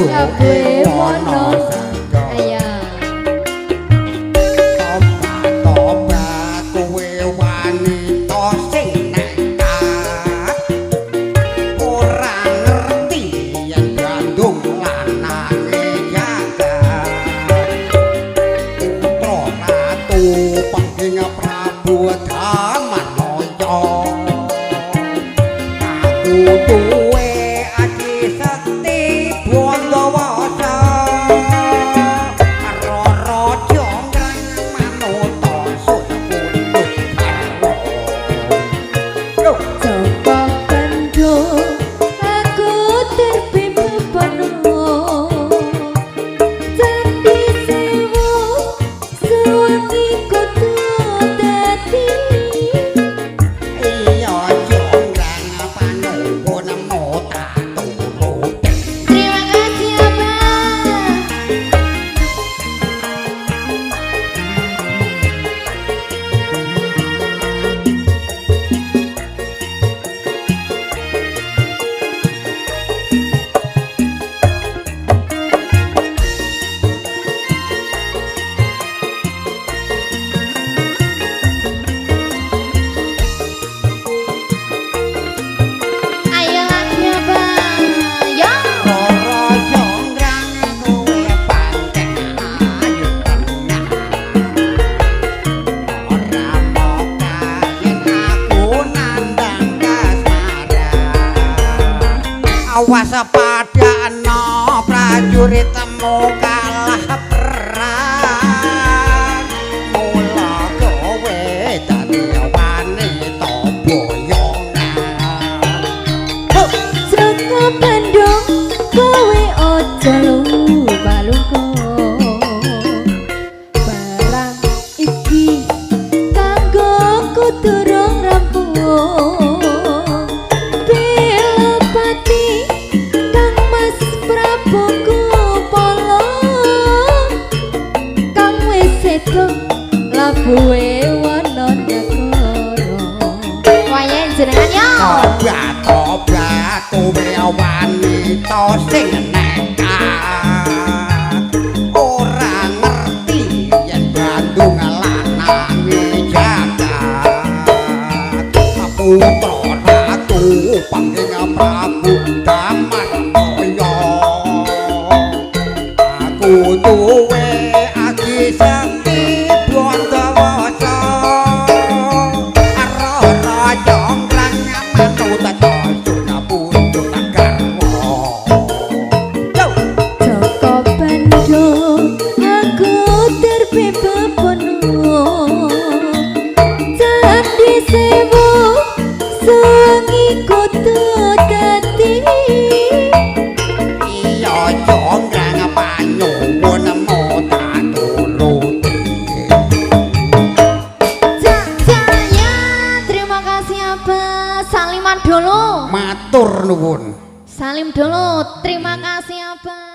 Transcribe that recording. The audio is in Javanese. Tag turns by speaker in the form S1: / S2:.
S1: Labuhe
S2: Wono. Ayo.
S1: Tobat kowe wanita sing nekat, ora ngerti yen Bandung lanange jagat. Putra ratu pengging Prabu Damarnaya, aku duwe adi sekti Bondowasa. Rara jonggrang manut sun pundhut garwa. Yo.
S2: Joko Bandung aku terbimbang. Candi Sewu suwangi kudu dadi.
S1: Iya jonggrang panuwun tak turuti.
S2: Terima kasih, Abang. Ayo lagi, Abang. Yo.
S1: Rara jonggrang kowe pancen ayu tenan. Ora moka yen aku nandang kasmaran. Awas padano prajuritmu kalah perang. Mula kowe dadi wanita boyongan. Huh!
S2: Joko Bandung kowe aja lupa lupa. Barang iki kanggo durung rampung. Belapati Kang Mas Prabu Kupala, kang wis sedo labuhe wana negara. Wayahe jenengan yo.
S1: Tobat tobat kowe wanita sing nekat, ora ngerti yen Bandung lanange jagat. Putra ratu pangging Prabu Damarnaya, aku duwe adi sekti Bondowasa. Rara jonggrang manut sun pundhut garwa. Yo.
S2: Joko Bandung aku terbibabono. Candi Sewu suwangi kudu dadi.
S1: Iya jonggrang panyuwun tak turuti.
S2: Jaya, terima kasih, Abah. Saliman dulu.
S1: Matur nuwun.
S2: Salim dulu. Terima kasih, Abah.